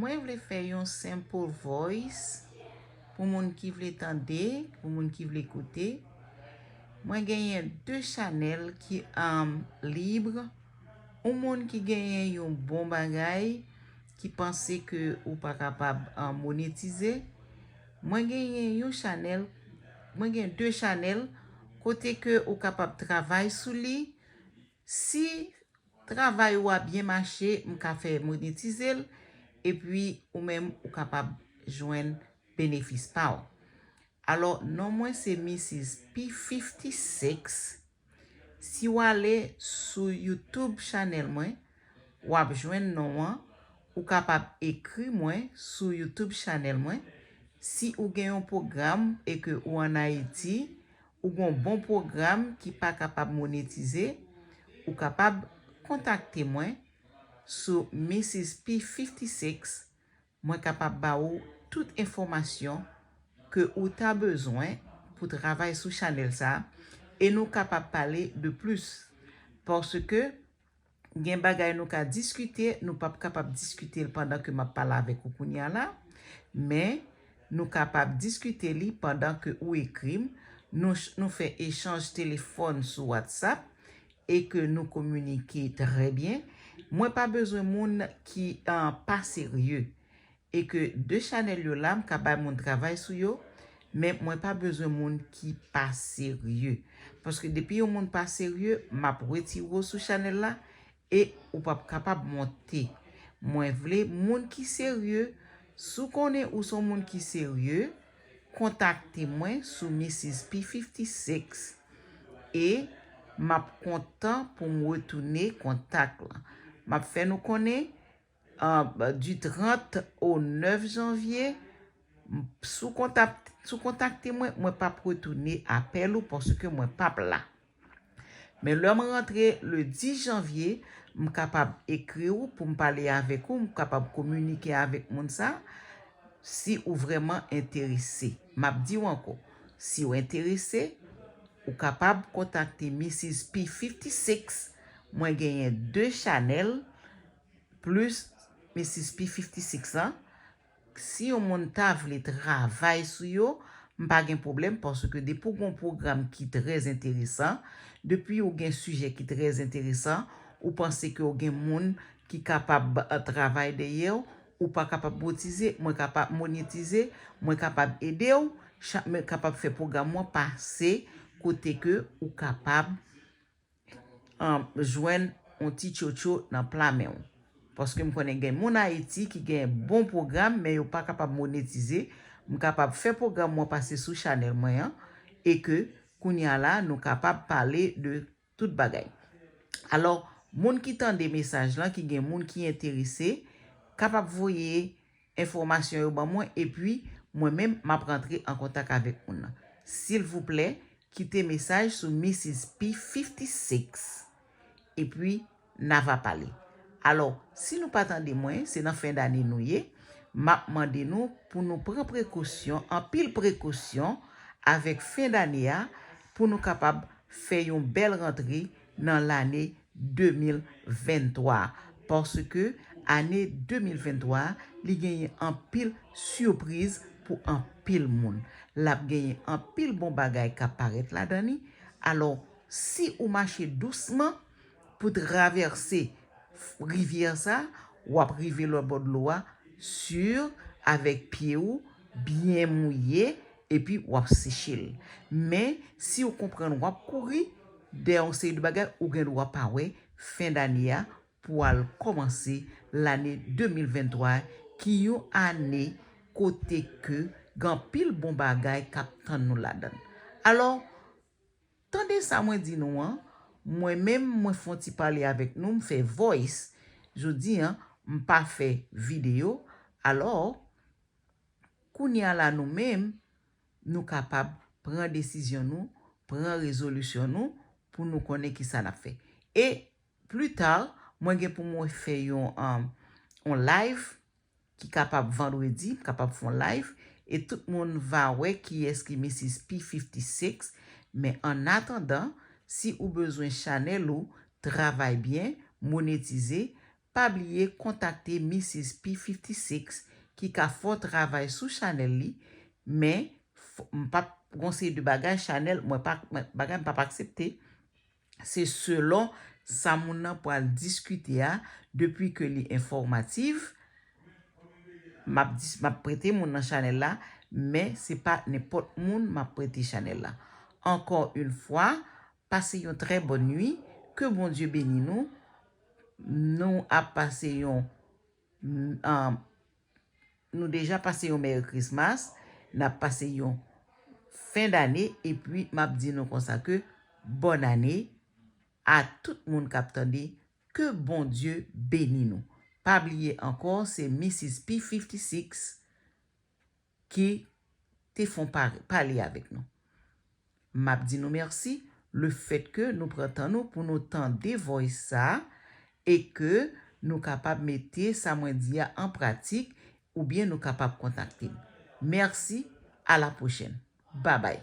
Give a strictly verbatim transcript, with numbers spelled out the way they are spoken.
Mwen vle fè yon sample voice pou moun ki vle tande, pou moun ki vle koute. Mwen genyen de chanèl ki um, lib. Yon moun ki genyen yon bon bagay, ki panse ke ou pa kapab um, monetize. Mwen genyen yon chanèl, mwen gen de chanèl kote ke ou kapab travay sou li. Si travay ou a byen mache, m ka fè monetize l, epi ou menm ou kapab jwenn benefis pa w. Alò, non mwen se Missis P fifty six. Si w ale sou YouTube chanèl mwen, w ap jwenn non an. Ou kapab ekri mwen sou YouTube chanèl mwen. Si ou gen yon pwogram e ke ou ann Ayiti, ou gen yon bon pwogram ki pa kapab monetize, ou kapab kontakte mwen sou Missis P fifty six. Mwen kapab ba ou tout enfòmasyon ke ou ta bezwen pou travay sou chanèl sa a, e nou kapab pale de plis. Paske gen bagay nou ka diskite, nou p ap kapab diskite l pandan ke m ap pale avèk ou kounye a la, men nou kapab diskite li pandan ke ou ekri m, nou, nou fè echanj telefòn sou WhatsApp e ke nou kominike trè byen. Mwen pa bezwen moun ki uh, pa serye. E ke de chanèl yo la, m ka bay moun travay sou yo, men mwen pa bezwen moun ki pa serye. Paske depi yon moun pa serye, m ap retire w sou chanèl la e ou p ap kapab monte. Mwen vle moun ki serye. Si w konnen ou se yon moun ki serye, kontakte mwen sou Missis P fifty six e m ap kontan pou m retounen kontak la. M ap fè nou konnen uh, du trente au neuf janvye, si w kontakte mwen, mwen p ap retounen apèl ou paske mwen p ap la. Men lè m rantre le dis janvye, m kapab ekri w pou m pale avèk ou, m kapab kominike avèk moun sa, si ou vrèman enterese. M ap di w ankò, si w enterese, ou kapab kontakte Missis P fifty six. Mwen genyen de chanèl, plis Missis P fifty six lan. Si yon moun ta vle travay sou yo, m pa gen pwoblèm, paske depi w gen yon pwogram ki trè enteresan, depi w gen sijè ki trè enteresan, ou panse ke w gen moun ki kapab uh, travay dèyè w, ou pa kapab monetize, mwen kapab monetize, mwen kapab ede w, mwen kapab fè pwogram mwen pase kote ke ou kapab um, jwenn yon ti tchotcho nan pla men w. Paske m konnen gen moun Ayiti ki gen bon pwogram, men yo pa kapab monetize. M kapab fè pwogram mwen pase sou chanèl mwen an, e ke kounye a la, nou kapab pale de tout bagay. Alò, moun ki tande mesaj lan, ki gen moun ki enterese, kapab voye enfòmasyon yo ban mwen, epi mwen menm m ap rantre an kontak avèk moun nan. Silvouplè, kite mesaj sou Missis P fifty six, epi n a va pale. Alò, si nou pa tande mwen, se nan fen dane nou ye, m ap mande nou pou nou pran prekosyon, anpil prekosyon avèk fen dane a, pou nou kapab fè yon bèl rantre nan lane de mil venntwa, paske ane de mil venntwa a, li genyen anpil sipriz pou anpil moun. L ap genyen anpil bon bagay k ap parèt ladan li. Alò, si ou mache dousman pou travèse rivyè sa, w ap rive lòtbò dlo a, si, avèk pye w byen mouye, epi w ap seche l. Men, si w konprann w ap kouri dèyè yon seri de bagay, ou gen dwa pa wè fen dane a pou al kòmanse lane de mil venntwa, ki yon ane kote ke gen anpil bon bagay k ap tann nou ladan l. Alò, tande sa mwen di nou an, mwen menm mwen fè yon ti pale avèk nou, m fè voice. Jodi an, m pa fè videyo. Alò, kounye a la nou menm, nou kapab pran desizyon nou, pran rezolisyon nou pou nou konnen kisa n ap fè. E pli ta, mwen gen pou mwen fè yon, um, yon live ki kapab vandredi, m kapab fè yon live, e tout moun va wè kiyès ki Missis P fifty six, men annatandan, si ou bezwen chanèl ou travay byen, monetize, pa bliye kontakte Misis P fifty six ki ka fè travay sou chanèl li, men m p ap gon seri de bagay chanèl mwen pa bagay m p ap aksepte. Se selon sa moun nan pral diskite a, depi ke li enfòmatif, m ap dis- m ap prete moun nan chanèl la, men se pa nenpòt moun m ap prete chanèl la. Encore une fois, pase yon trè bòn nwi, ke Bondye beni nou. Nou ap pase yon um, nou deja pase yon Merry Christmas, n ap pase yon fen dane, epi m ap di nou konsa ke bòn ane a tout moun k ap tande, ke Bondye beni nou. Pa bliye ankò, se Misis P fifty six ki te fon pale avèk nou. M ap di nou mèsi lefèt ke nou pran tan nou pou nou tande voice sa e ke nou kapab mete sa mwen di a an pratik oubyen nou kapab kontakte m. Mèsi, a la pwochèn. Babay.